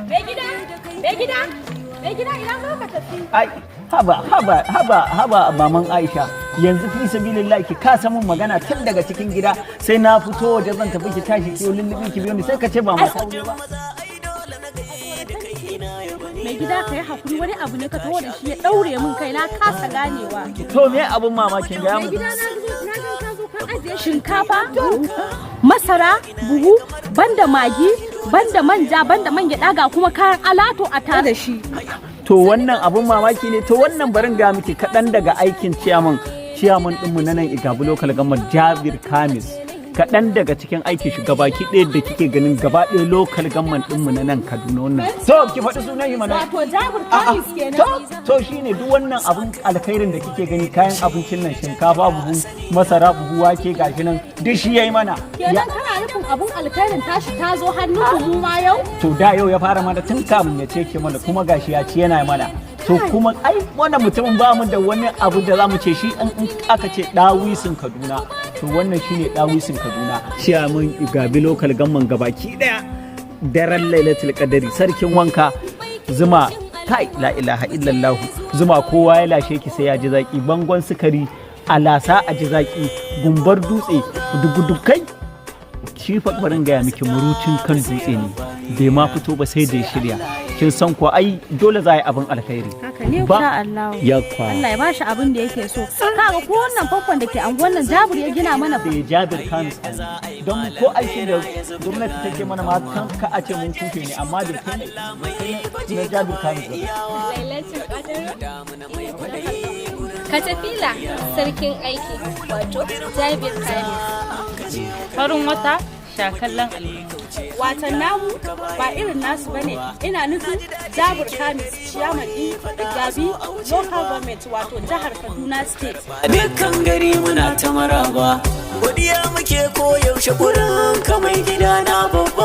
Mai gida, mai gida, mai gida, ina za ka tafi? Ai, haba, haba, haba, haba, maman Aisha. Yanzu fi sabilillahi ki kasa mun magana tun daga cikin gida, sai na fito waje zan tafi ki tashi ki lullubi ki biyo ni, sai ka ce ba mata aure ba. Mai gida, ka yi hakuri, wani abu ne ka taho da shi ya daure min kai, na kasa ganewa. To, me abun mamakin? Ga Mai mun. gida, na zo na ga ka zo ka ajiye shinkafa, masara, buhu, banda magi, banda manja, banda man gyaɗa, ga kuma kayan alato a tare da shi. To, wannan abun mamaki ne? To, wannan barin ga miki kaɗan daga aikin ciyaman ɗinmu na nan Igabi Local Government, Jabir Kamis. Kaɗan daga cikin aikin shi gabaki ɗaya da kike ganin gaba ɗaya local government ɗinmu na nan Kaduna wannan. To, ki faɗi sunan shi mana. Wato Jabir Kamis kenan. To, shine duk wannan abun alkhairin da kike gani, kayan abincin nan, shinkafa buhu, masara buhu, wake gashi nan, duk shi yayi mana. Kenan kana nufin abun alkhairin tashi ta zo hannun mu ma yau? To, da yau ya fara mana, tun kamun ya ce ke mana, kuma gashi ya ci yana mana. To, kuma ai wannan mutumin ba mu da wani abu da zamu ce shi in aka ce dawisin Kaduna. To, wannan shine dawisin Kaduna. Ciyaman Igabi Local Government gabaki daya. Daren Lailatul Qadari, sarkin wanka, zuma, kai, la ilaha illallah, zuma kowa ya lashe ki sai ya ji zaki, bangon sukari a lasa a ji zaki, gumbar dutse dugudukai. Shi fa barin gaya miki, murucin kan dutse ne, bai ma fito ba sai da ya shirya. Kin san ko ai dole za a yi abin alkhairi. Haka ne. Ba- Insha Allah. Ya kwa. Allah ya bashi abin da yake so. Kaga ko wannan famfon da ke anguwan nan, Jabir ya gina mana fa. Da Jabir Kamis, don ko aikin da gwamnati take mana ma kan ka a ce mun kufe ne, amma da kai na Jabir Kamis ba. Lailatul Qadr. Katafila sarkin aiki, wato Jabir Kamis. Farin wata shakallon alheri. Watan namu ba irin nasu bane, ina nufin Jabir Kamis, ciyaman din Igabi Local Government, wato jihar Kaduna State. Dukkan gari muna ta maraba, godiya muke koyaushe gurin ka mai gida na babba.